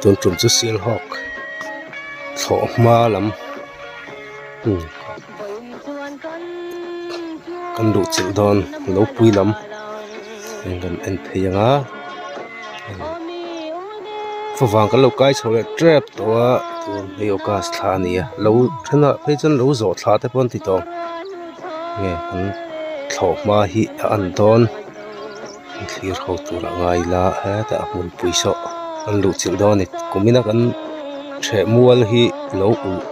Tun tum chu Sialhawk thlawh hma lam kan luh chilh dawn lo pui lam kan en phei ang a favang kan lo kai chho leh tep tawh a tun hei august thla a ni a lo thenah phei chuan lo zawh thla te pawh an ti tawh ang nge kan thlawh hma hi a an dawn. Thlir ho tur a ngai ila hetah hmunpui saw an luh chilh dawn a ni kumina kan theh mual hi lo ulh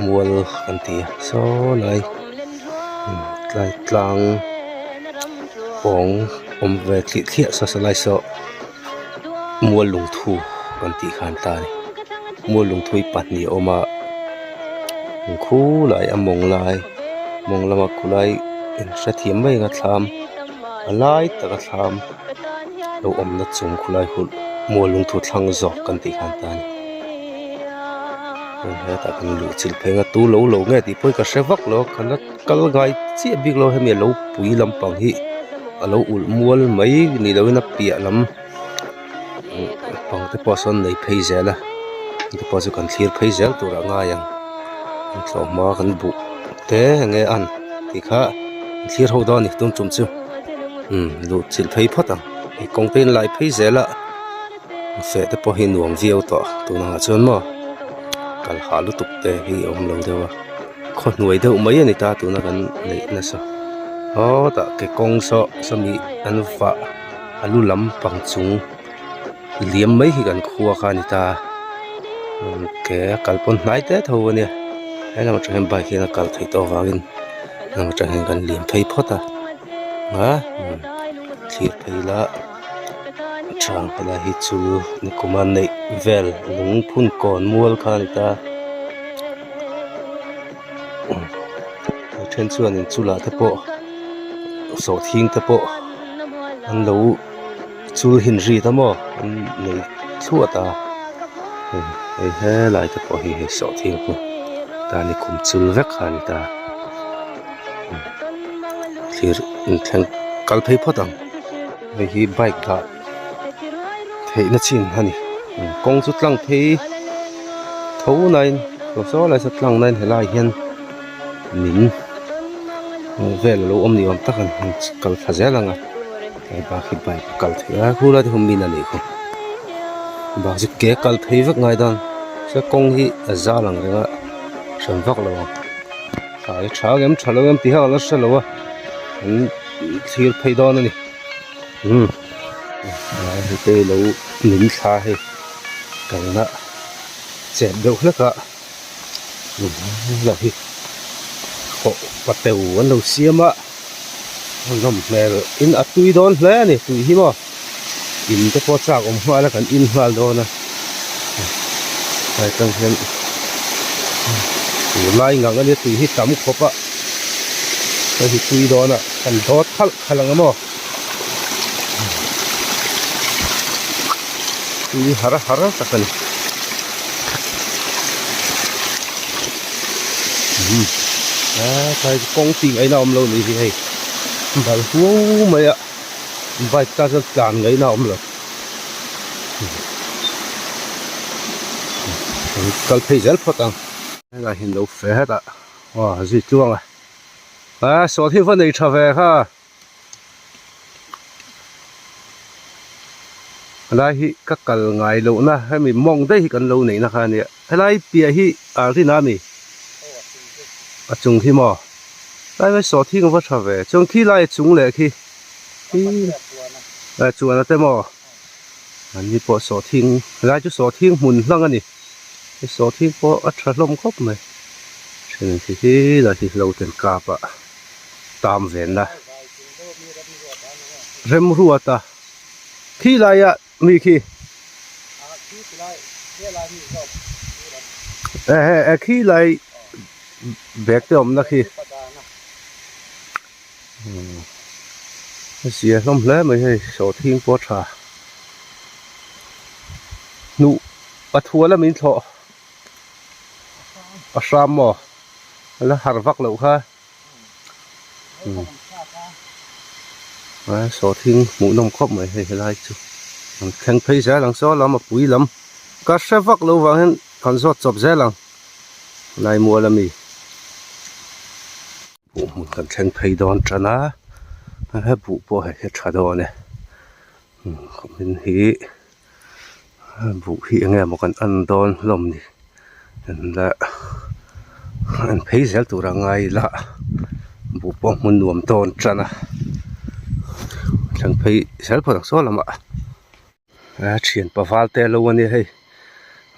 mual kan ti a saw lai tlai tlang pawng awm ve thlih thliah saw saw lai saw mual lungthu kan tih khan ta a ni mual lungthu hi pahnih a awm a khulai a mawng lai mawng lama khulai inhrethiam mai anga thlam. A lai taka thlam lo awmna chung khulai hulh mual lungthu thlang zawk kan tih khan ta a ni hetah kan luh chilh phei anga tu lo lo nge tih pawh hi ka hre vak lo a ka la kal ngai chiah bik lo hemi a lo pui lampang hi a lo ulh mual mai ni loin a piah lam pang te pawh sawn nei phei zel a te pawh chu kan thlir phei zel tur a ngai ang an tlawh hma kan buh te enge an tih kha an thlir ho dawn a ni tum tum chu umm luh chilh phei phawt ang hei kawng te in lai phei zel a feh te pawh hi nuam viau tawh tunah chuan maw kal hah lutuk te hi a awm lo deuh a khaw hnuai deuh mai a ni ta tuna kan neih nasa aw tah ke kawng saw sawmi an vah. A lu lam pang chung liam mai hi kan khua kha a ni ta ke a kal pawn hnai te tho a nia he lam atang hian bike hian a kal theih tawh avangin lam atang hian kan liam phei phawt a a thlir phei la tang helai hi chu nikum a neih vel lungphun kawn mual kha a ni ta a then chuanin chulah te pawh sawhthing te pawh. An lo chul hin ri ta maw an nei thluat a hei helai te pawh hi hei sawhthing hi ta ni kum chul vek kha a ni ta thlir inthleng kal phei phawt ang hei hi bike dah theihna chin a ni kawng chu tlang phei tho nain saw lai saw tlang nain helai hian min vel alo awm ni awm tak a ni kal thla zel ang a he bak hi bike a kal theih a khulai te khu min a nih khu bak chu ke a kal phei vek ngai dawn chuan kawng hi a zal ang reng a hran vak lo ang thlai a tha ang em tha lo em tih kha ka la hre lo a an thlir phei dawn a ni umm hei te hi lo min thla hei kalna chep deuh hlek a. La hi hawh pateu an lo siam a a nawm hmel in a tui dawn hle a ni tui hi maw in te pawh chak awm nghal a kan in nghal dawn a helai atang hian tui lai ngang a nia tui hi tam khawp a hei hi tui dawn a kan dawt khalh khalh ang maw tui har har tak a ni umm hetlai chu kawng tih ngaihna a awm lo ni hi hei bal huau mai a bike tan chuan tlan ngaihna a awm lo kal phei zel phawt ang helai hi an lo fe hetah aw zui tluang a a sawt hi va nei tha ve kha. Helai hi ka kal ngai loh na hemi mawng daih hi kan lo neih na kha ania helai piah hi a rin a mi a chung hi maw helai mai sawhthing a va tha ve chuan khi lai a chung leh khi khi chuan a te maw an ni pawh sawhthing helai chu sawhthing hmun hlang a ni hei sawhthing pawh a tha hlawm khawp mai then khi hi lai hi lo ten kap a. tam venna remruata khi laia mi khi e khi lai bag te awmna khi a zia hlawm hle mai hei sawhthing pawh a tha hnuh a thuala min thlawh a hram maw a la har vak loh kha. Sawhthing hmuh nawm khawp mai hei helai chu an thleng phei zel ang saw lam a pui lam. Ka hre vak lo vang hian kan zawt chawp zel ang Laimual ami. Buh hmun kan thleng phei dawn tan a, he buh pawh hei hi a tha dawn e. Hmin hi buh hi enge maw kan en dawn hlawm ni engla an phei zel tur a ngai ila buh pawh hmun nuam dawn tan a thleng phei zel phawt ang saw lamah a thian paval te alo ania hei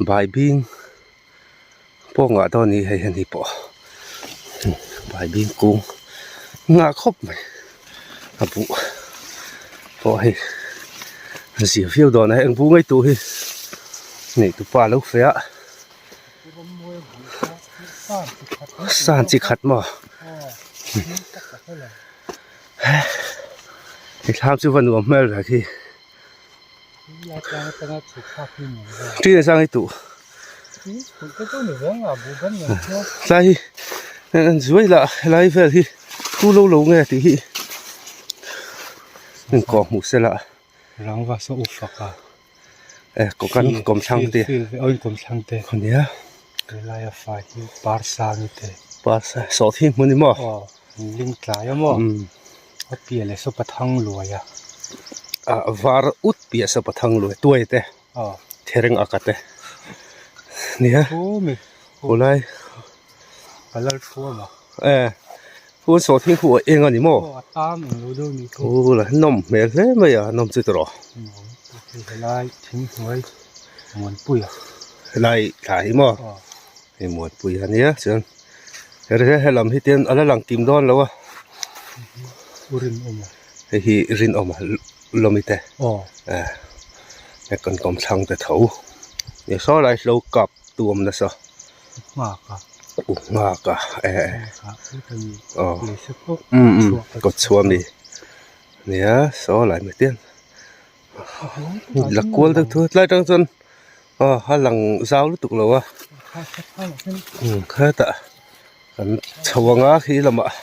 baibing pawh ngah dawn a ni hei heni pawh baibing kung nghah khawp mai a buh pawh hei a zir viau dawn a eng buh ngei tur hi neih tupa alo feh a san chi khat maw he thlam chu va nuam hmel ve khi. Ṭi zang hi tuh tlai hi an zuai lah helai vel hi tu lo lo nge tih hi in kawh hmuh se lah rangva saw u fak a e kaw kan kawmthlang te kawmthlang te ania helai a fai hi par sang te par sang sawhthing hmun ni maw aw ling tlai a maw A piah leh saw pathang luai a. A var ut piah saw pathang luai tuai te thereng a ka te nia khulai a lal thuam a e khu saw thing khu a eng a ni maw a tam eng lo deuh ni khu la nawm hmel hle mai a nawm chu tawh helai thing hnuai muanpui a helai thla hi maw hei muanpui a nia chuan. He lam hi tian a la lang kim dawn lo a hei hi rinawm a lawmi te eh kan kawm thlang te tho nia saw lai hlo kap tu awm nasa u nghak a eh aw um um kawt chhuah ami nia saw lai mai tian la kual deuh thu tlai tang chuan aw a lang zau lutuk lo a khetah kan chho anga khi lamah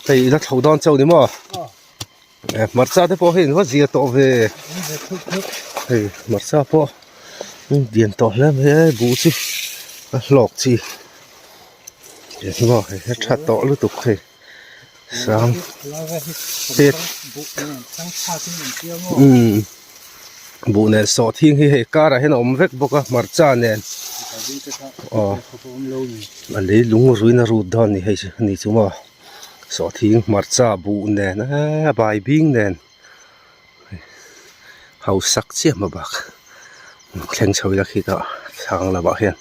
hei ila chho dawn chauh ni maw eh hmarcha te pawh hei an va zia tawh ve hei hmarcha pawh lian tawh hle mai e buh chu a hlawk chi hei a tha tawh lutuk hei. Sang umm buh nen sawhthing hi hei karah hian a awm vek bawk a hmarcha nen aw a leilung ruin a rut dawn a ni hei chu ani chu maw sawhthing hmarcha buh nen eee a bai bing nen hausak chiah hma bak thleng chho ila khi tah thlang lamah hian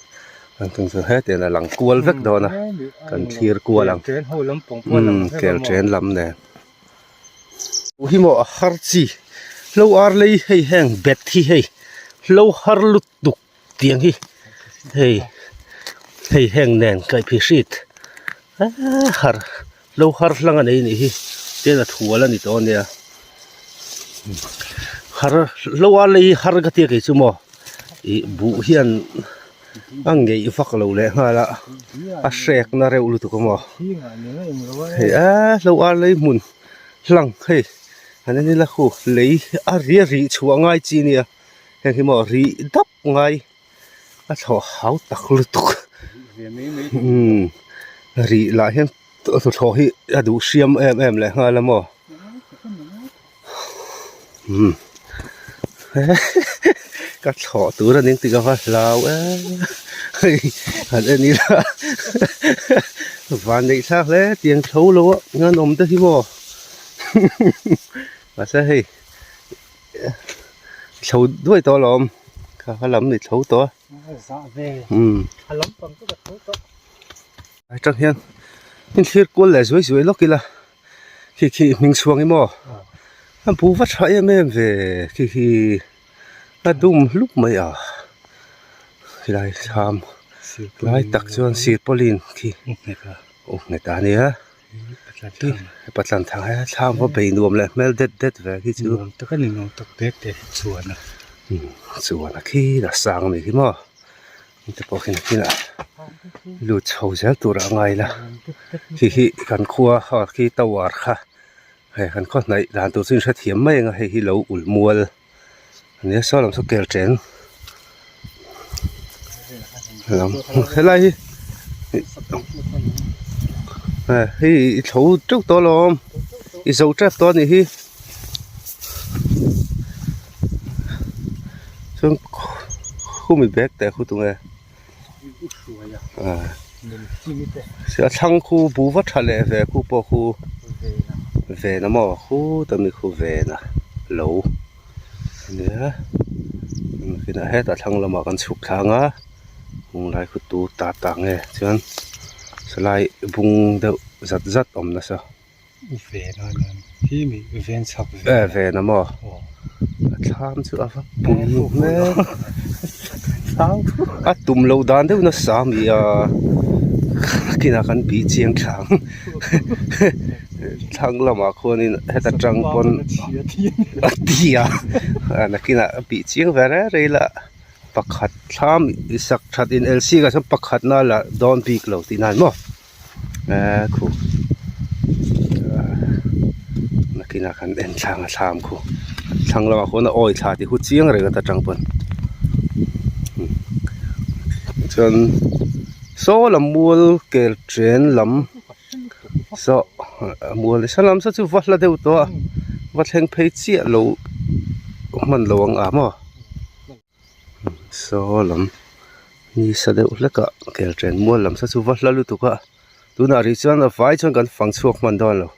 an tum chu hetiang a lang kual vek dawn a kan thlir kual ang umm kel chen lam nen hi maw a har chi hlo ar lei hei heng bet hi hei hlo har lutuk tiang hi hei hei heng nen kaihphi hrit eee har Lo har hlang a nei nih hi tin a thual a ni tawh ania har lo a lei har ka tia kei chu maw ih buh hian a ngeih vak lo leh nghal a a hrek na reuh lutuk a maw hei eee lo a lei hmun hlang hei an en ila khu lei a ri a rih chhuah ngai chi ania heng hi maw rih dap ngai. A thlawh hau tak lutuk umm rih lah hian thlawh hi a duh hriam em em leh nghal a maw umm ka thlawh tur a ning tih ka va hlau em hei han en ila van neih thlak hle tiang tho lo a ngan awm te hi maw mahse hei. Thlo duai tawh alawm kha kha lam ni thlo tawh a umm atang hian in thlir kual leh zuai zuai lawk ila khi khi hming chhuang hi maw a bu va tha em em ve khi khi a dum hlup mai a helai thlam lai tak chuan sirpawlin khi u nghet a nia. Patlan thang he thlam pawh bei nuam leh hmel det det ve khi chu nuam tak a ni nuam tak dek dek hi chuan a chuan a khi a sang a ni hi maw te pawh khi nakinah lut chho zel tur a ngai la khi hi kan khua kha khi tower kha hei kan khaw hnaih dan tur chu in hrethiam mai ang a hei hi lo ulh mual a nia saw lam saw kel chen. Lam helai hi hei i thlo teuh tawh alawm i zo tep tawh anih hi chuan khumi bag teh khu tunge a thlang khu bu va tha leh ve khu pawh khu ven a maw khutah mi khu ven a lo. Nia kinah hetah thlang lamah kan chhuk thlang a hung lai khu tu ta ta nge chuan sawlai bung deuh zat zat awm nasa. E ven a maw a thlam chu a va pui hmel a tum loh dan deuh nasa a mi a kinah kan bih chiang thlang. Thlang lamah khuanin heta tang pawn a ti a nakinah a bih chiang ve reng reng ila pakhat thlam i sak that in L C ah chuan pakhatna la dawn bik lo tih nan maw eee khu nakinah kan en thlang a thlam khu thlang lamah khuan a awi thla tih hu chiang reng ata tang pawn chuan saw lam mual kel chen lam. Saw a mual nasa lam saw chu va hla deuh tawh a va thleng phei chiah lo hman lo ang ah maw saw lam nisa deuh hlek ah kel chen mual lam saw chu va hla lutuk a tunah rih chuan a vai chuan kan fang chhuak hman dawn lo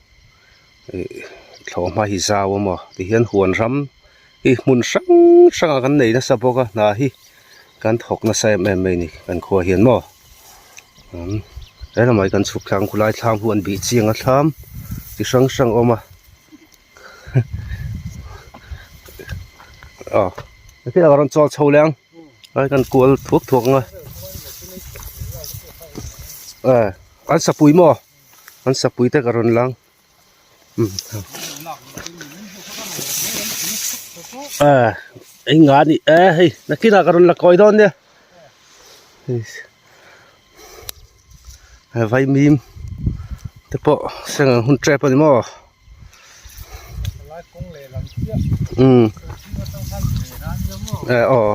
ih thlawh hma hi zau a maw tihian huan ram hi hmun hrang hrang ah kan nei nasa bawk a hna hi kan thawk nasa em em mai a ni kan khua hian maw. Umm he lamah hi kan chhuk thlang khulai thlam hu an bih chiang a thlam chi hrang hrang a awm a aw hetiang a rawn chawl chho leh ang ai kan kual thuak thuak ang a eh an sapui maw an sapui te ka rawn lang. Eng nga ni e hei nakinah ka rawn la kawi dawn nia vaimim te pawh seng ang hun tep a ni maw umm eh aw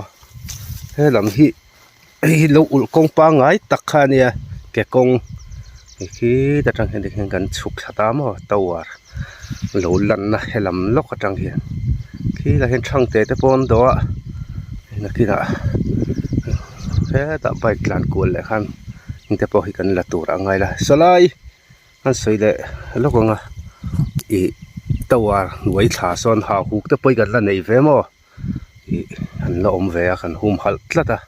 he lam hi. Hei hi lo ulh kawng pangngai tak kha a nia ke kawng hei khi ta tang hian tikhian kan chhuk thla ta maw tower lo lanna helam lawk atang hian khilai hian thangte te pawh an dawh a nakinah hetah bike tlan kual leh khan heng te pawh hi kan la tur a ngai la sawlai an sawi leh lawk ang a ih tower hnuai thla sawn hau huk te pawh hi kan la nei ve maw. Ih an la awm ve a kan hum halh tlat a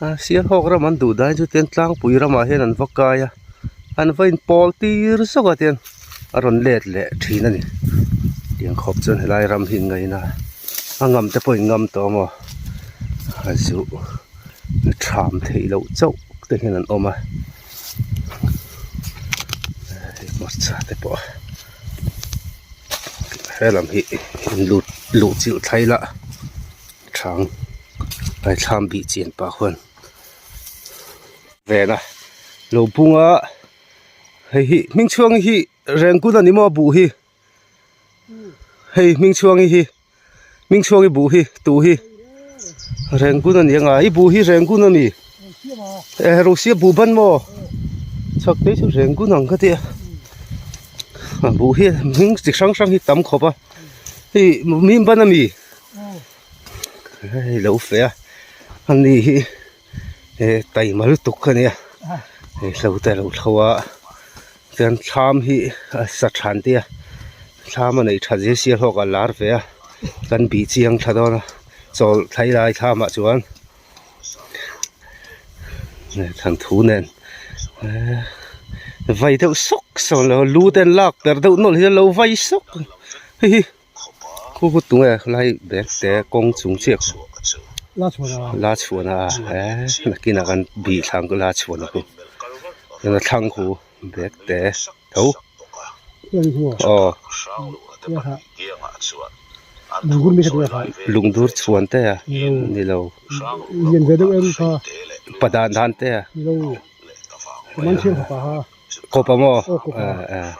a sialhawk ram an duh dahin chu tian tlangpui ramah hian an va kai a an va inpawl tir zawk a tian a rawn let leh thin a ni tiang khawp chuan helai ram hi ngaina a ngam te pawh in ngam tawh a maw a zu tham theih loh chauh te hian an awm a hei hmarcha te pawh. He lam hi in lut luh chilh thlai lah thang ai thlam bih chian pah khuan ven a lo bung a hei hi hming chhuang hi rengkun a ni maw a buh hi hei hming chhuang hi hming chhuang hi buh hi tuh hi rengkun a ni ang a i buh hi rengkun a ni eh rose buh ban maw chak te chu rengkun ang ka tia a buh hi hming chi hrang hrang hi tam khawp a hei mim ban a mi hei lo feh a ani hi eh taima lutuk a nia hei hlo te a lo thlo a chuan thlam hi a sa than te a thlam a neih that zia sia hlawk a lar ve a kan bih chiang tha dawn a chawl thlai lai thlam ah chuan than thu nen ehh vai deuh sawk sawk lo lu te an lak per deuh nawlh hian lo vai sawk hei hi. Khu khu tunge lai bag te kawng chung chiah khu la chhuan a eh nakinah kan bih thlang la chhuan a khu chuan a thlang khu bag te tho aw lungdur chhuan te a ni lo pa dan dan te a kawp a maw eh eh.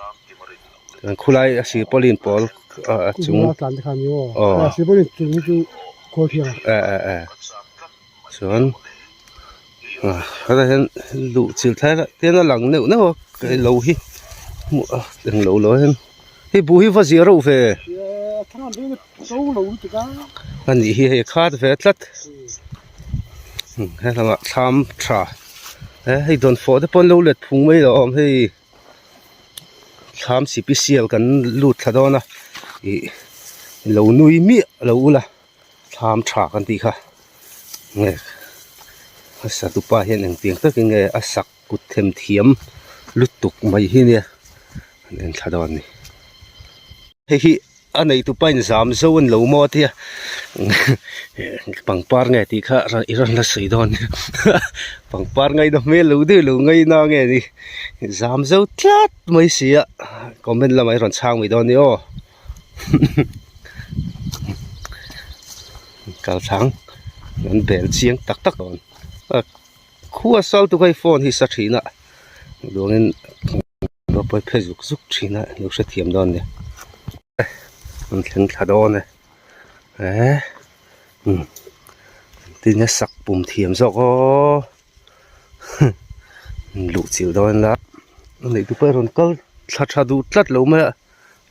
Khulai a silpaulin pawl a chung aw eh eh eh chuan Hetah hian luh chilh thlai lah te hian a lang neuh neuh a lo hi hmuh a englo lo hian hei buh hi va zia reuh ve a nih hi hei a khat ve tlat he lamah thlam tha hei dawnfawh te pawh an lo let phung mai lo a awm hei. Thlam sipisial kan lut thla dawn a ih lo nui miah lo ula thlam tha kan tih kha nge a satupa hian engtiang takin nge a sak kut them thiam lutuk mai hi nia an en thla dawn a ni. Hei hi a neitupa in zam zo a ni lo maw tia pangpar nge tih kha i rawn la sawi dawn pangpar ngaina hmel lo deuh lo ngaina nge ni zam zo tlat mai si a comment lamah i rawn chhang mai dawn a ni aw kalthlâng an bel chiang tak tak dawn khua sal tu kha i phone hi sa thin a duangin. Lo pawi phei zuk zuk thin a lo hrethiam dawn nia an thleng thla dawn e eh umm tin a sak pum thiam zawk aw luh chilh dawn ila a neih tu pawh a rawn kal thla tha duh tlat lo mai a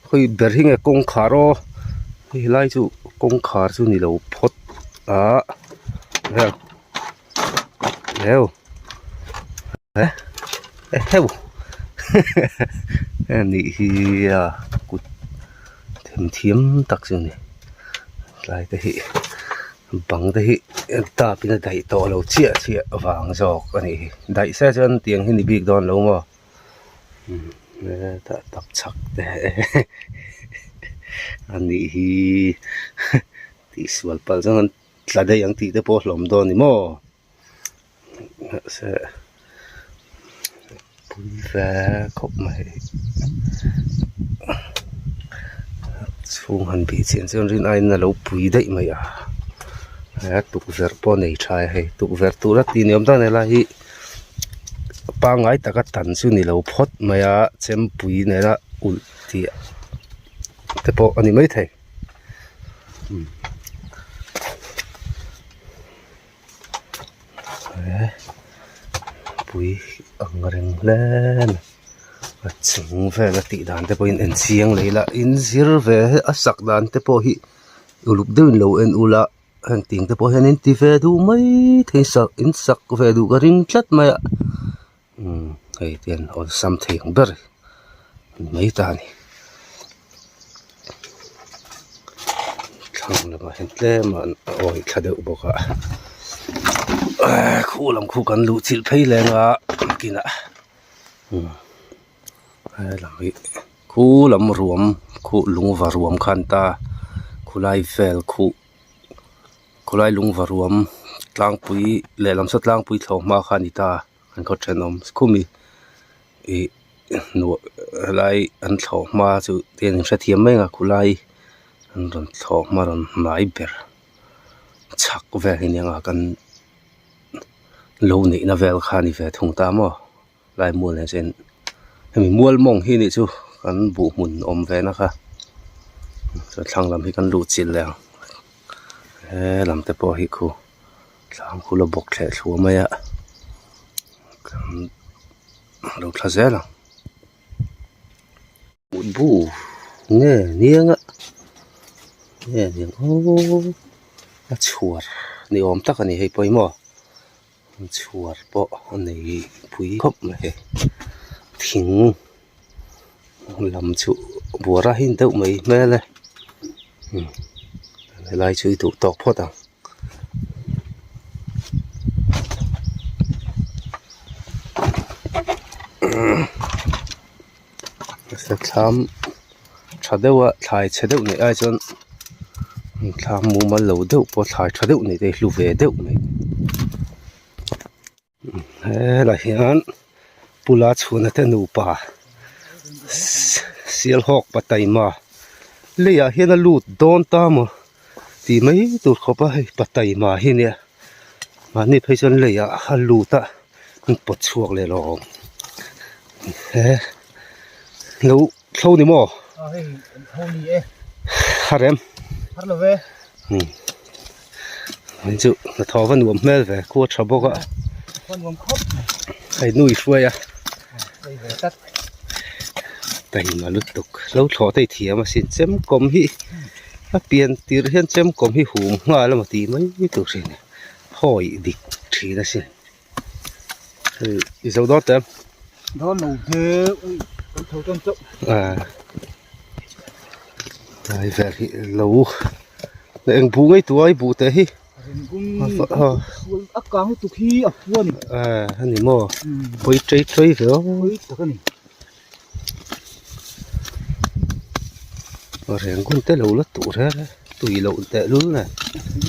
hawi ber hi nge kawngkhar aw hei lai chu kawngkhar chu ni lo phawt a Heu eh heu anih hi a kut themthiam tak chu a ni tlai te hi bang te hi tap in a daih tawh lo chiah chiah vang zawk a nih hi daih se chuan tiang hi ni bik dawn lo maw hetah tapchhak te anih hi tihsual palh chuan an. Tla daih ang tih te pawh hlawm dawn ni maw mahse pui ve khawp mai chhung han bih chian chuan rin aiin a lo pui daih mai a he tukverh pawh a nei tha e hei tukverh tura tih ni awm tak a ni helai hi pangngai taka tan chu ni lo phawt mai a chempui nena ulh tih te pawh a ni maithei. Pui ang reng hle a ni a chung vel a tih dan te pawhin en chiang leh ila in zir ve a sak dan te pawh hi uluk deuhin lo en ula heng ting te pawh hian in ti ve duh mai thei sak in sak ve duh ka ring tlat mai a umm hei te hian awlsam thei ang ber ni mai ta a ni. Thlang lamah hian tlem a awih thla deuh bawk a khu lam khu kan luh chilh phei leng a kinah umm helam hi khu lam ruam khu lungva ruam kha an ta khulai vel khuh khulai lungva ruam tlangpui lehlam saw tlangpui thlawh hma kha a ni ta an khaw thenawm khumi ih hnuai helai an thlawh hma chu te an hrethiam mai ang a khulai an rawn thlawh hma rawn hnai ber chhak vel hi nia nga kan lo neihna vel kha a ni ve thung ta maw lai mual nen chuan hemi mual mawng hi nih chu kan buh hmun awm ve na kha chuan thlang lam hi kan luh chilh leh ang helam te pawh hi khu thlang khu la bawk thleh thluah mai a kan lo thla zel ang bu nge niang a nge niang aw a chhuar ni awm tak a ni hei pawimawh chhuar pawh a nei pui khawp mai hei thing lam chu buara hi deuh mai hmel e helai chu i duh tawk phawt ang. Thlam tha deuh a thlai chhe deuh neih ai chuan thlam mumal lo deuh pawh thlai tha deuh neih te hi hlu ve deuh mai helaiah hian pula chhuna te nupa sialhawk pataima leiah hian a lut dawn ta maw tih mai tur khawp a hei pataima hi nia mahni phei chuan leiah a lut a an pawt chhuak leh lo awm he lo thlo ni maw har em hei chu hnathawh va nuam hmel ve khua tha bawk a. Hei nu i hruai a. Taima lutuk lo thlawh te i thiam asin chemkawm hi a pian tirh hian chemkawm hi hum nghal emaw tih mai tur thin a hawi dik thin asin hei i zo dawn teh dawn lo deuh hei kan tho tan chauh ah lai vel hi lo eng buh ngei tuai buh teh hi. A kang lutuk hi a phu a ni. Eh a ni maw pawi tei tei ve aw. Pawi tak a ni. Renggun te lo la tur he tui loh teh lul nen.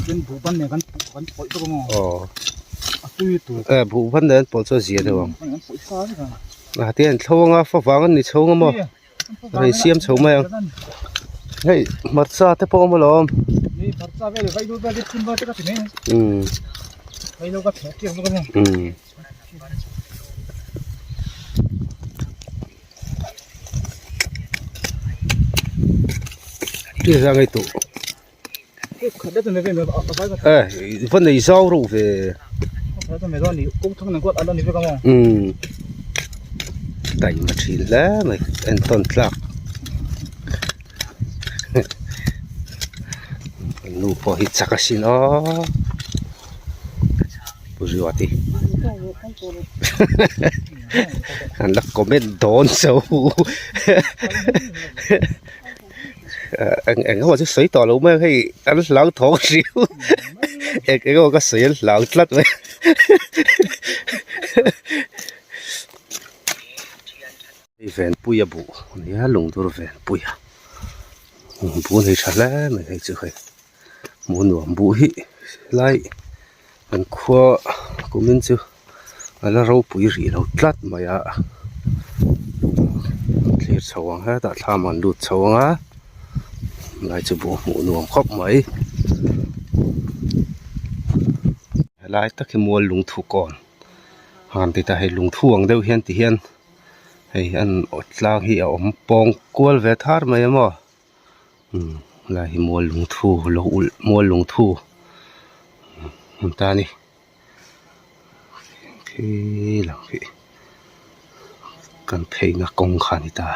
Chuan buhban nen kan kan pawlh bawk a maw. Aw. A tui tur. Eh buhban nen an pawlh chu a zia deuh ang. An pawlh sa vek a. A ti an thlo anga favang an ni chho ang maw. Rei siam chho mai ang. Hei hmarcha te pawh a awm alawm. Umm. Umm. Eh va nei zau reuh ve umm taima thin hle mai entawn tlak nu pawh hi chak asin aw pu Ruati an la comment dawn zo. Eng eng emaw chu sawi tawh lo mai ang hei an hlau thawng hriau eng eng emaw ka sawi an hlau tlat mai hei venpuia buh a nia lungdur venpuia buh a nei tha hle mai hei chu hei hmuh nuam buh hi helai kan khua kumin chu. A la ropui rih lo tlat mai a thlir chho ang hetah thlam an lut chho ang a helai chu buh hmuh nuam khawp mai helai tak hi mual lungthu kawn han ti ta hei lungthu ang deuh hian ti hian hei an awt tlang hi a awm pawng kual ve thar mai a maw umm helai hi mual lungthu lo ulh mual lungthu an ta a ni. Khi lang khi kan pheina kawng kha a ni ta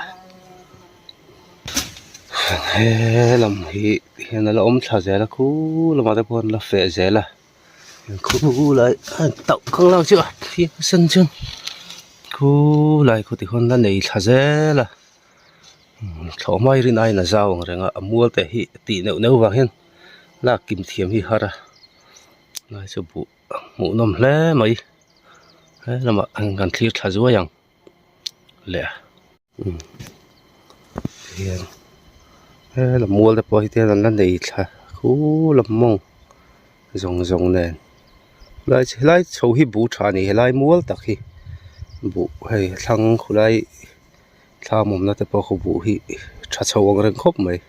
he lam hi hian a la awm thla zel a khu lamah te pawh an la feh zel a khu lai a tauh khang lak chu a phiangsen chuan khu lai khu ti khawn la nei thla zel a thlawh hma hi rin aiin a zau ang reng a a mual te hi tih neuh neuh vang hian lak kim thiam hi har a. Lai chu buh hmuh nawm hle mai he lamah kan thlir thla zuai ang leh a umm tihian he lam mual te pawh hi tihian an la nei thla khu lam mawng zawng zawng nen helai helai chho hi buh tha a ni helai mual tak hi buh hei thlang khulai thlam awmna te pawh khu buh hi tha chho ang reng khawp mai.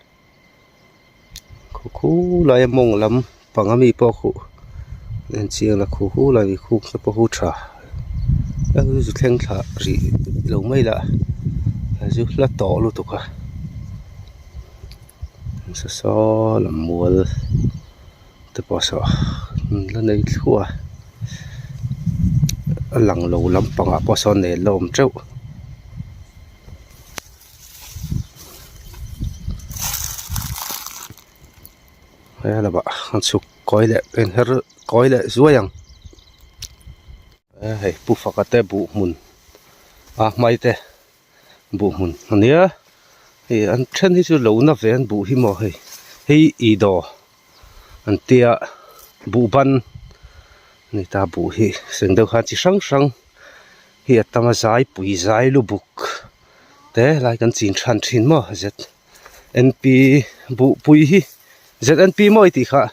Khu khu laia mawng lam pang ami pawh khuh en chiang la khu khu lai mi khuk te pawh khu tha zu thleng thla rih lo mai lah a zu hla tawh lutuk a saw saw lam mual te pawh saw an la nei thluah a a lang lo lampangah pawh sawn nei an la awm teuh. He lamah an chhuk kawi leh a inher kawi leh zuai ang hei pu faka te buh hmun a hmai te buh hmun a nia hei an then hi chu lo na ve an buh hi maw hei hei i daw an tia buh ban a ni ta buh hi seng deuh khan chi hrang hrang hi a tam a zai pui zai lu buk. Te lai kan chin than thin maw ZNP buh pui hi ZNP maw i tih kha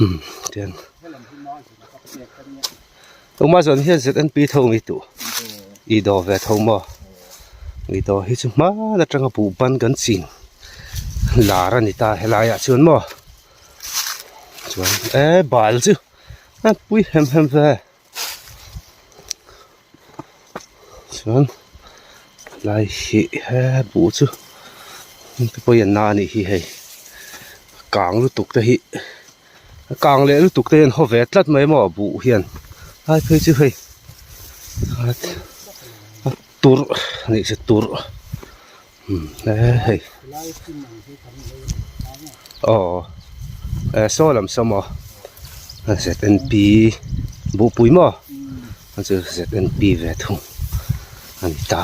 umm tian tumah zawn hian ZNP tho ang i tuh i daw ve tho maw i daw hi chu hman atanga buh ban kan chin lar a ni ta helai ah chuan maw chuan e bal chu a pui hem hem ve. Chuan lai hi he buh chu te pawh hi a na a nih hi hei kang lutuk te hi. A kang leh lutuk te hian haw ve tlat mai maw buh hian lai phei chu hei a turh a nih chu turh hei aw saw lam saw maw Z N P buhpui maw chu Z N P ve thung a ni ta.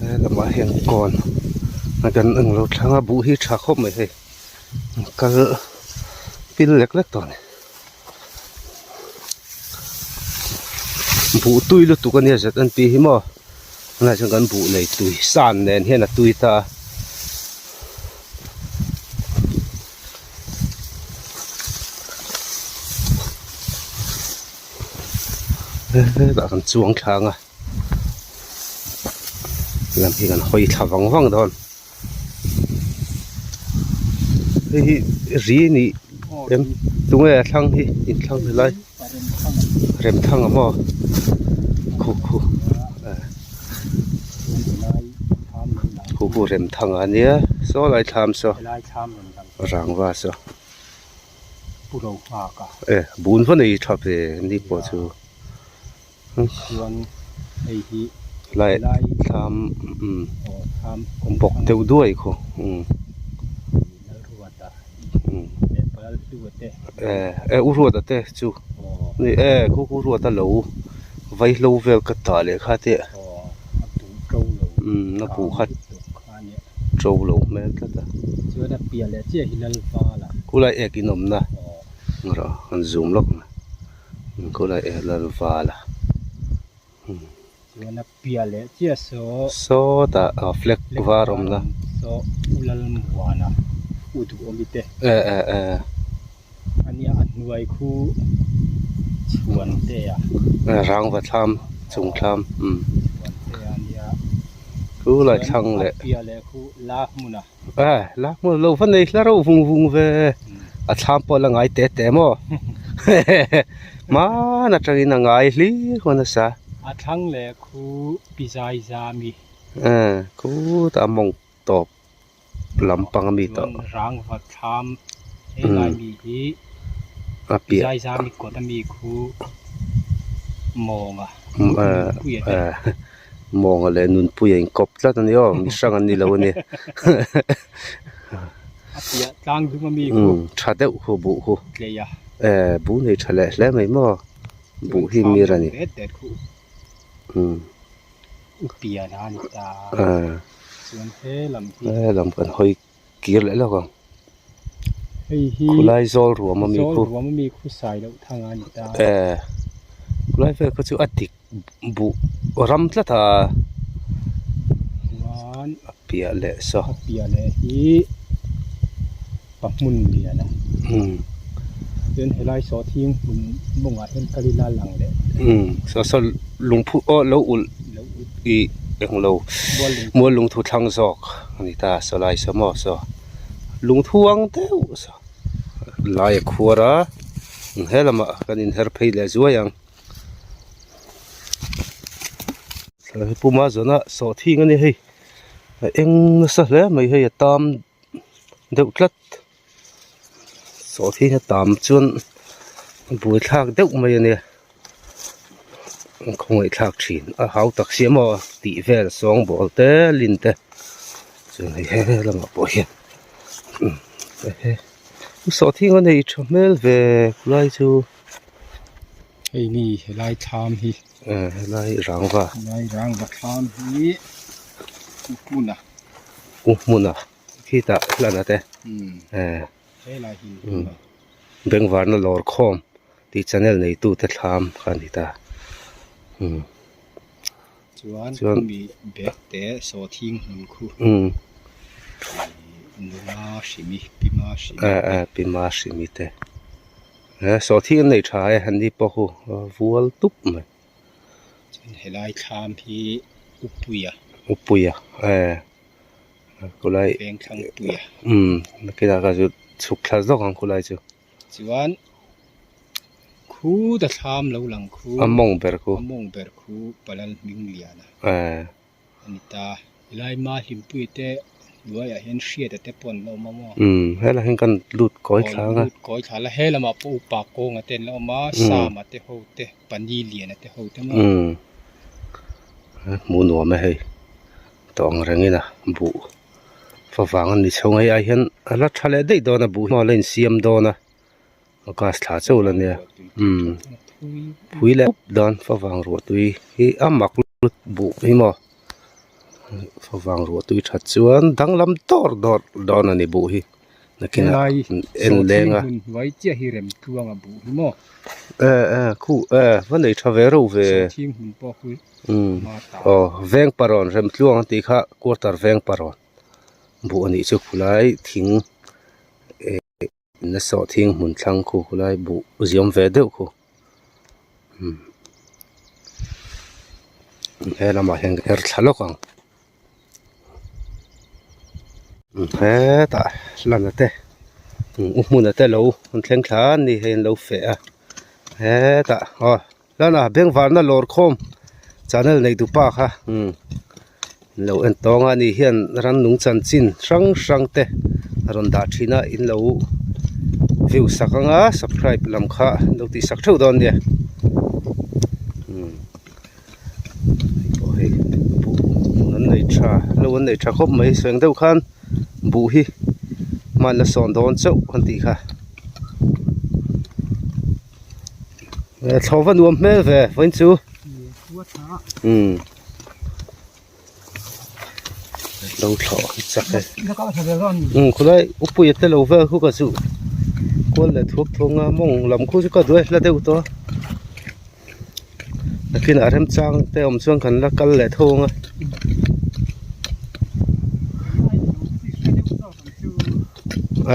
He lamah hian kawn a kan eng lo thlang a buh hi tha khawp mai hei kal pil lek lek tawh a ni buh tui lutuk a nia zet an tih hi maw tunah chuan kan buh nei tui san nen hian a tui ta a. Hetah kan chuang thlang a lam hi kan hawi thla vang vang dawn hei hi ri nih em tunge a thlang hi inthlang helai Remthanga maw khu khu khu khu Remthanga ania saw lai thlam saw rangva saw. Pu ro nghak a. E bun va nei tha ve ni pawh chu. Chuan hei hi lai thlam thlam bawk deuh duai khu umm. Lalruata leh Palalhluate te. E e u Ruata te chu ni e khu khu Ruata lo vaihlo vel ka tah leh kha te. Aw a buh to lo. Umm a buh kha. To lo hmel tlat a. Chuan a piah leh chiah hi Lalval a. Khulai ek in awmna erawh an zoom lawk mai. Khulai ek Lalval a. Chuan a piah leh chiah saw. Sawtah flag var awmna. Saw U Lalmuana U Duhawmi te. E e e. Ania a hnuai khu chhuan te a. Rangva thlam chung thlam umm. Chhuan te a nia. Chu lai thlang leh. A piah leh khu la hmun a. Eh la hmun lo va nei hla reuh vung vung ve. A thlam pawh a la ngai te te maw. Hman atangin a ngai hlir huan nasa. A thlang leh khu pi zai zami. Eh khutah a mawng tawp. lampang ami tawh. Chuan rangva thlam he lai mi hi a piah zaizami kawt ami khu mawnga nunpuia te mawnga leh nunpuia inkawp tlat a ni aw mi hrang an ni lo a ni a piah tlang dung ami khu tha deuh khu buh khu tlei a eh buh nei tha leh hle mai maw buh hi mir a ni. U pian a ni ta chuan he lam hi he lam kan hawi kir leh lawk ang hei hi khulai zawl ruam ami zawl khu ruam ami khu sai loh thang a ni ta eh khulai vel kha chu a dik buh ram tlat a chuan a piah leh saw a piah leh hi pa hmun lian a chuan helai sawhthing hmun mawngah hian kal ila lang leh umm saw saw lungphu aw lo ulh ih englo mual lungthu thlang zawk a ni ta saw lai saw maw saw lungthu ang deuh saw lai a khuar a he lamah kan inher phei leh zuai ang puma zawna sawhthing a ni hei a eng nasa hle mai hei a tam. deuh tlat sawhthing a tam chuan buaithlak deuh mai a nia khawngaihthlak thin a hau tak si maw tih vel sawngbawl te lin te chuan hei he lamah pawh hian sawhthing a nei tha hmel ve khulai chu. Hei ni helai thlam hi. Helai rangva. Helai rangva thlam hi hmun a. U hmuna khitah hlana te bengvarna lawr khawm tih channel neitu te thlam kha a ni ta chuan khumi bag te sawhthing hmun khu nula hrimi pima hrimi eh pima hrimi te sawhthing an nei tha e an ni pawh khu vual tup mai. Chuan helai thlam hi Upuia. Upuia eh khulai Vengthlangpuia. Umm nakinah kha chu chhuk thla zawk ang khulai chu. Chuan khuta thlam lo lang khu. A mawng ber khu. A mawng ber khu Palal Hmingliana. Eh. A ni ta. Helai Mahlimpui te hnuaiah hian Hriata te pawh an la awm a maw? Umm helai hian kan lut kawi thlang a. Lut kawi thla la he lamah pawh upa kawnga te an la awm a, Sama te ho te, Pani Liana te ho te maw? Umm hmuh nuam e hei tawh ang rengin a buh favang a ni chho ngei ai hian a la tha leh daih dawn a buh hi a la insiam dawn a. Gas thla chauh la nia umm phui leh pup dan favang ruah tui hi a mak lut buh hi maw favang ruah tui that chuan danglam dawr dawr dawn a ni buh hi nakinah en leng a e e khu e va nei tha ve reuh ve umm aw veng parawn remtluang an tih kha quarter veng parawn buh a nih chu khulai thing eh. Na sawh thing hmun thlang khu khulai buh ziam ve deuh khu umm he lamah hian ka her thla lawk ang hetah lana te u hmuna te lo an thleng thla an ni hei an lo feh a hetah aw lana bengvarna lawr khawm channel nei dupa kha umm. Lo en tawng a ni hian rannung chanchin hrang hrang te a rawn dah thin a in lo view sak ang a subscribe lam kha an lo tih sak theuh dawn nia umm hei pawh hei buh an nei tha lo an nei tha khawp mai sawi ang deuh khan buh hi hman la sawn dawn chauh an tih kha thlawh va nuam hmel ve vawiin chu umm. Lo thlawh hi chak e umm khawlai upuia te lo vel khu ka chu kual leh thuak thuak nga mawng lam khu chu ka duai hla deuh tawh a nakinah remchang te awm chuan kan la kal leh tho ang a.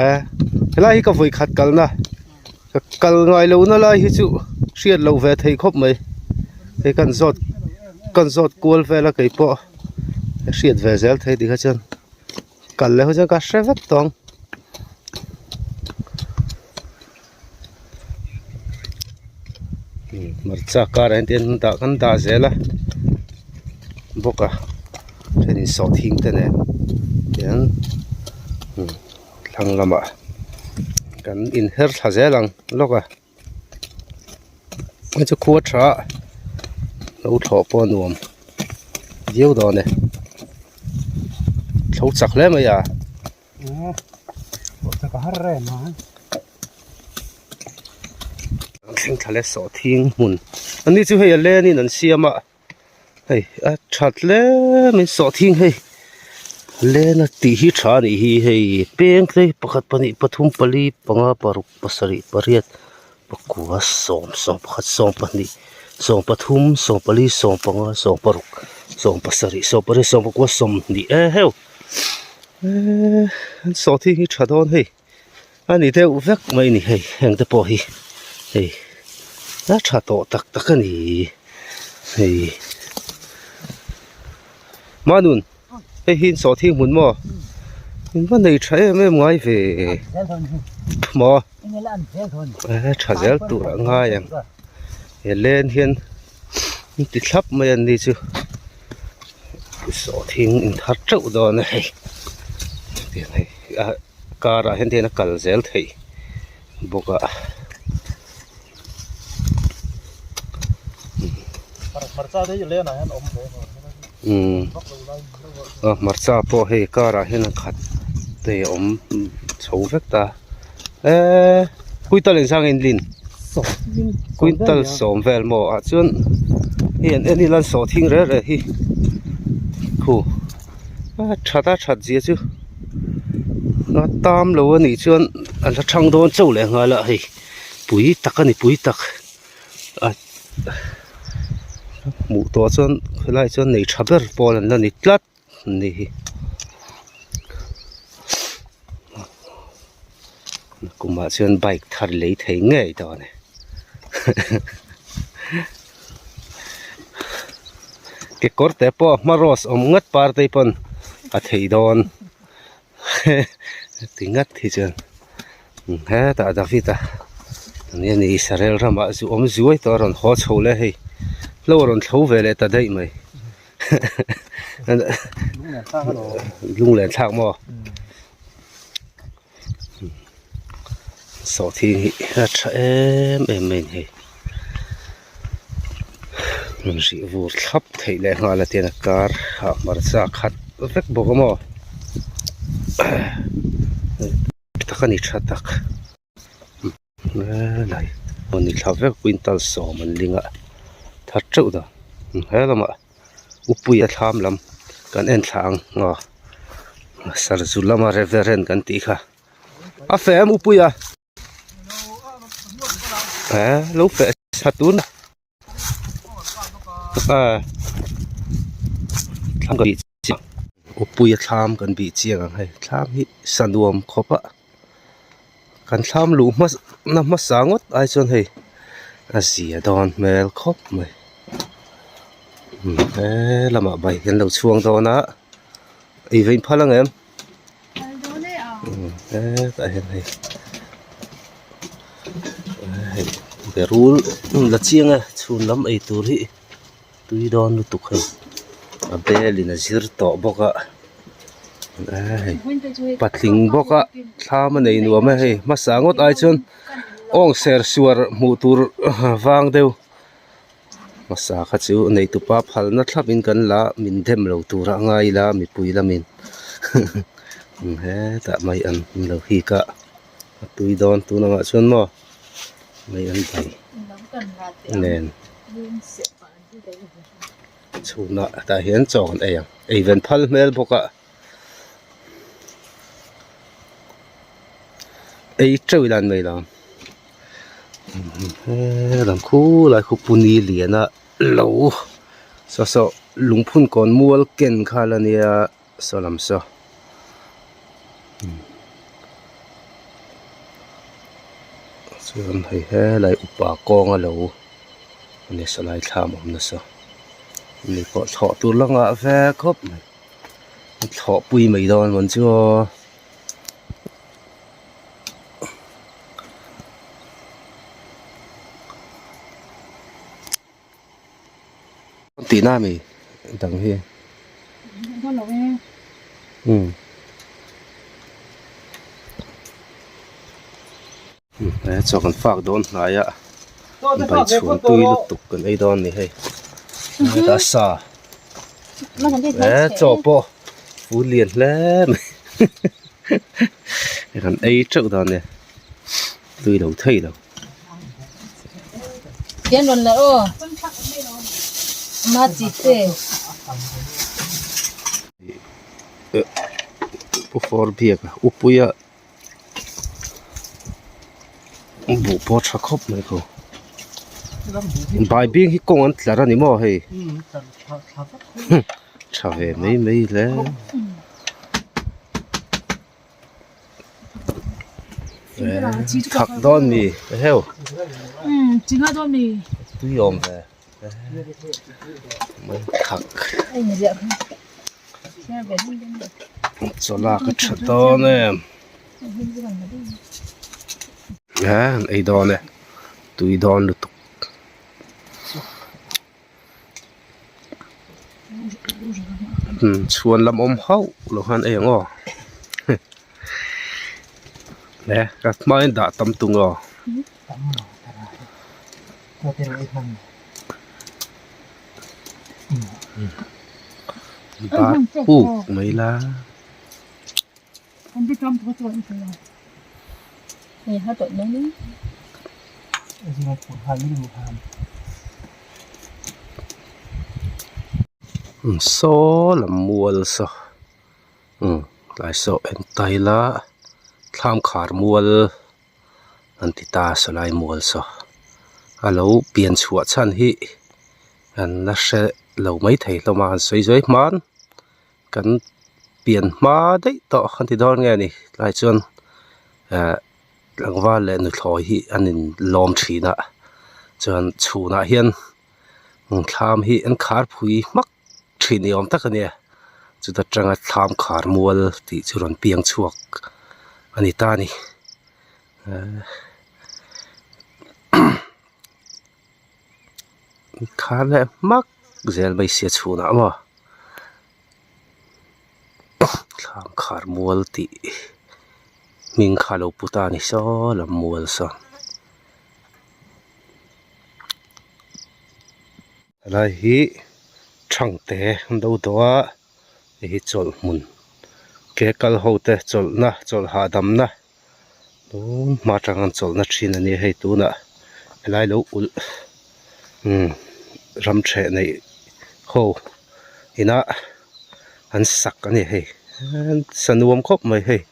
E helai hi ka vawi khat kalna ka kal ngai lohna lai hi chu hriat loh ve thei khawp mai hei kan zawt kan zawt kual vel a kei pawh ka hriat ve zel thei tikha chuan kal leh ho chuan ka hre vek tawh ang. Hmarcha karah hian tin dah kan dah zel a bawk a thenin sawhthing te nen tiang thlang lamah kan inher thla zel ang lawk a hei chu khua tha lo thlawh pawh a nuam viau dawn e thlo chak hle mai a. Thleng thla leh sawhthing hmun ani chu hei a len in an siam a. Hei a that hle mai sawhthing hei lena tih hi tha a nih hi hei peng te pakhat pahnih pathum pali panga paruk pasarih pariat pakua sawm sawm pakhat sawm pahnih sawm pathum sawm pali sawm panga sawm paruk sawm pasarih sawm pariat sawm pakua sawmhnih e heu eee an sawhthing hi tha dawn hei. A ni deuh vek mai a ni hei heng te pawh hi hei a tha tawh tak tak a ni hei Manun hei hi sawhthing hmun maw in va nei tha em em ngai ve maw a tha zel tur a ngai ang he len hian an ti thlap mai an ni chu sawhthing in thar teuh dawn a hei hei a. Car ah hian a kal zel theih bawk a. Umm a hmarcha pawh hei car ah hian a khat te a awm chho vek ta eee quintal engzah nge in lin quintal sawm vel maw ah chuan hei an en ila an sawhthing reh reh hi khu. A that a that zia chu a tam lo a nih chuan a la thang dawn chauh leh nghal a hei pui tak a ni pui tak a hmuh tawh chuan helai chuan nei tha ber pawl an la ni tlat a ni hi kumah chuan bike thar lei thei ngei dawn e. Kekawr te pawh a hma rose awm ngat par te pawn a thei dawn ti ngat hi chuan hetah David a nia ni Israel ramah zu awm zuai tawh a rawn haw chho leh hei hlo a rawn thlo ve leh ta daih mai. Lunglen thlak maw? Sawhthing hi a tha em em mai a ni hei. Rawn hrih vur thlap theih leh nghal a tian a kar ah hmarcha khat vek bawk a maw tak a ni tha tak helai pawh ni thla vek quintal sawm an ling a thar teuh dah he lamah upui a thlam lam kan en thla ang aw sarzu lama reverend kan tih kha a feh em upui a. He lo feh tha tun a thlam kan bih chiang upuia thlam kan bih chiang ang hei thlam hi sa nuam khawp a kan thlam luh hma na hmasa ngawt ai chuan hei a zia dawn hmel khawp mai he lamah bai kan lo chhuang dawn a ei ve in phal ang em. Hetah hian hei hei berul la chiang a chhun lam ei tur hi tui dawn lutuk hei a bel in a zir tawh bawk a hei patling bawk a thlam a nei nuam a hei hmasa ngawt ai chuan awng ser suar hmuh tur vang deuh. Hmasa kha chu neitupa phalna thlap in kan la min dem lo tur a ngai ila mipui lamin hetah mai an lo hik a a tui dawn tun angah chuan maw mai an bei nen chhunah tah hian chaw kan ei ang ei ven phal hmel bawk a ei teuh ila an mai lo. Helam khulai khu puni liana lo saw saw lungphun kawn mual ken kha la nia saw lam saw chuan hei helai upa kawnga lo ani sawlai thlam awm nasa ani pawh thlawh tur la nghah ve khawp mai thlawh pui mai dawn mawn chu aw. Tih na mi dang hi umm he chaw kan fak dawn hnai a bai chhun tui lutuk kan ei dawn a ni hei hetah sa he chaw pawh fur lian hle mai. Kan ei teuh dan nia tui lo thei lo. Tian rawn la aw ma chi te. Pu fawr biak a upuia buh pawh tha khawp mai ko. Baibing hi kawng an tlar a ni maw hei tha ve mai mai hle. Thak dawn mi heuh tui awm ve thak chawlak a tha dawn em ei dawn e tui dawn lutuk. Chhuan lam awm hauh lo khan ei ang aw e ka hmain dah tam tung aw. Bar puk mai la. Saw lam mual saw umm tlai saw en ta ila thlam khar mual an ti ta sawlai mual saw a lo pian chhuah chhan hi an la hre lo maithei hlawm a an sawi zui hman. Kan pian hma daih tawh an ti dawn nge ni tlai chuan eh tlangval leh nuthlawi hi an in lawm thin a chuan chhunah hian thlam hi an khar phui hmak thin ni awm tak a nia chuta tanga thlam khar mual tih chu rawn piang chhuak a ni ta a ni eh khar leh hmak zel mai sia chhunah maw. Thlamkhar mual tih hming kha a lo pu ta a ni saw lam mual sawn. Helai hi Thangte an do tawh a hei hi chawlh hmun ke kal ho te chawlhna chawlh hahdamna tun hma atang an chawlhna thin a nia hei tunah helai lo ulh umm ram theh neih ho inah an sak a ni hei sa nuam khawp mai hei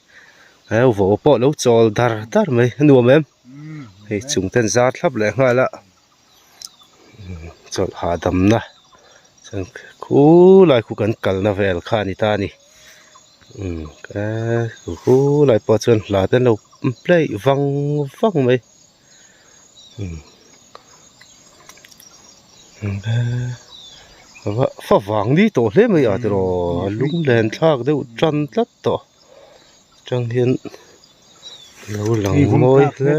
he vaw pawh lo chawl dar dar mai a nuam em hei chung ten zar thlap leh nghal a. Chawlh hahdamna chuan khulai khu kan kalna vel kha a ni ta a ni umm khulai pawh chuan hla te an lo play vang vang mai umm favang ni tawh hle mai a tiraw a lunglen thlak deuh tan tlat tawh. Atang hian lo lang mawi hle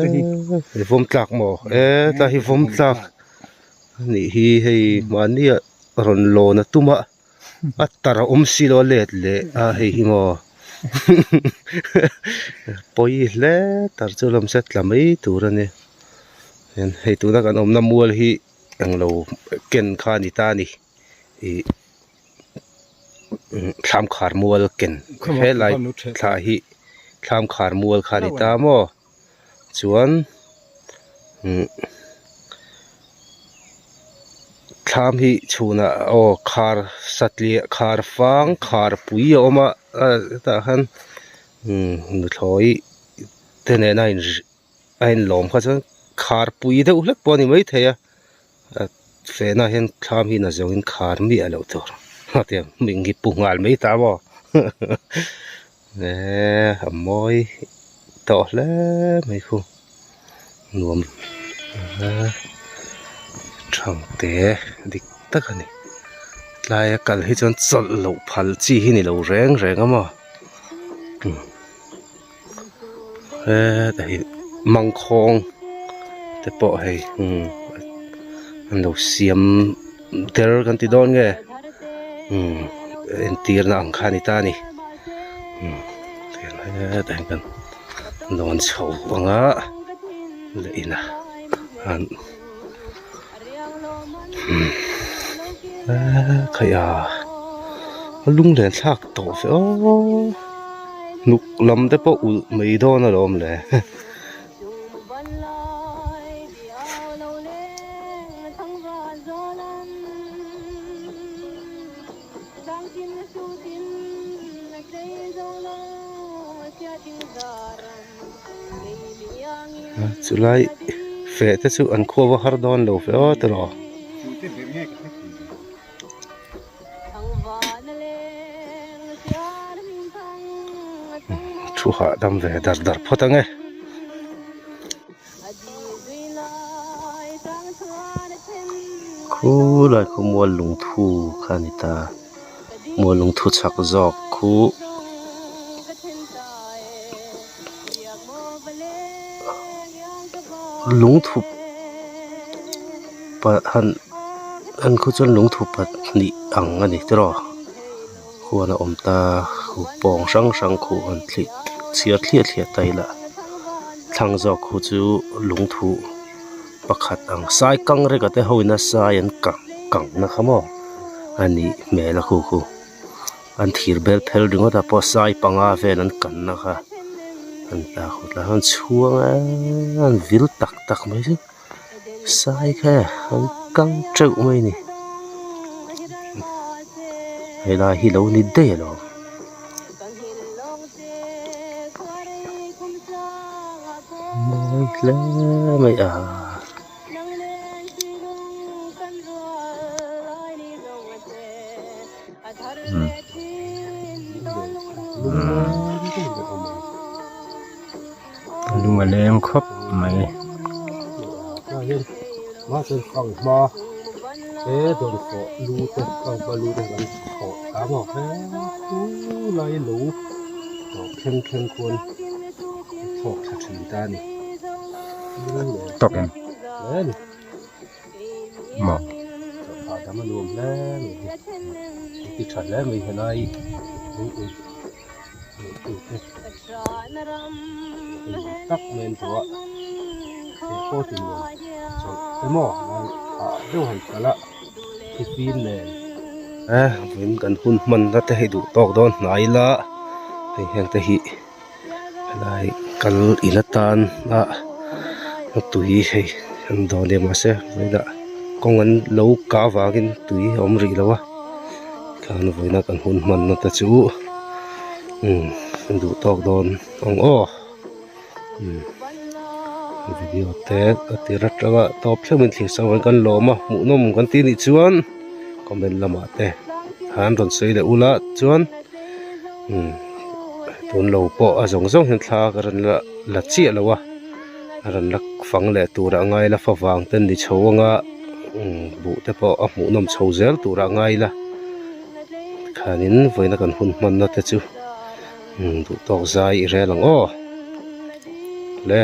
hi vawm tlak maw e tlai hi vawm tlak a nih hi hei mahni ah rawn lawn a tum a a tar a awm si lo a let leh a hei hi maw pawi hle tar chu lawm se tla mai tur a ni hian hei tuna kan awmna mual hi englo ken kha a ni ta a ni ih. Thlam khar mual ken helai thla hi thlam khar mual kha a ni ta maw chuan thlam hi chhunah aw khar satliah khar fang khar pui a awm a hetah khan nuthlawi te nena in a inlawm kha chuan khar pui deuh hlek pawh a ni maithei a. Fehna hian thlam hi na zawngin khar miah loh tur a ti ang hming hi pu nghal mai ta maw eee a mawi tawh hle mai khu nuam thangte dik tak a ni tlaia kal hi chuan chawlh loh phal chi hi ni lo reng reng a maw hetah hi mangkhawng te pawh hei umm an lo siam der kan ti dawn nge umm entirna ang kha a ni ta a ni umm hetah hian kan lawn chho ang a leh inah an umm khaih a a lunglen thlak tawh ve aw. Hnuk lam te pawh ulh mai dawn alawm le. Chulai feh te chu an khuava har dawn lo ve aw tiraw. Thu hahdam ve dar dar phawt ang e. Khulai khu mual lungthu kha a ni ta mual lungthu chhak zawk khu lungthu han an khu chuan lungthu pahnih ang a ni tiraw khuan a awm ta khu pawng hrang hrang khu an thlih chhiar thliah thliah ta ila thlang zawk khu chu lungthu pakhat ang sai kang rek a te ho in a sai an kang kang na kha maw a nih hmel a khu khu. An thir bel phel ringawt ah pawh sai panga vel an kanna kha an ta khawt lai an chhuang a an vil tak tak mai chu sai kha e an kang teuh mai a ni helai hi lo ni daih alawm. Mawi hle mai a. Lung a leng khawp mai. Tawk em? Maw? Hahdam a nuam hle mai hi. Ti tha hle mai helai lung ui. Tute tak mai an duh a he pawh ti nuam chawlh te maw lai ah deuh han kal a thifim nen e vawiin kan hun hman na te hi duh tawk dawn hnai ila hei heng te hi helai kal ila tan a tui hei an dawh nia mahse vawiinah kawng an lo kah avangin tui a awm rih lo a khan vawiina kan hun hman na te chu umm an duh tawk dawn ang aw umm video te a tir atanga tawp thleng in thlir sang kan lawm a hmuhnawm kan tih anih chuan comment lamah te khan rawn sawi leh ula chuan umm tun lo pawh a zawng zawng hian thla ka rawn la la chiah lo a a rawn la fang leh turah ngai la favang te ni chho anga umm buh te pawh a hmuhnawm chho zel turah ngai la khanin vawiina kan hun hmanna te chu umm duh tawk zai i rel ang aw le.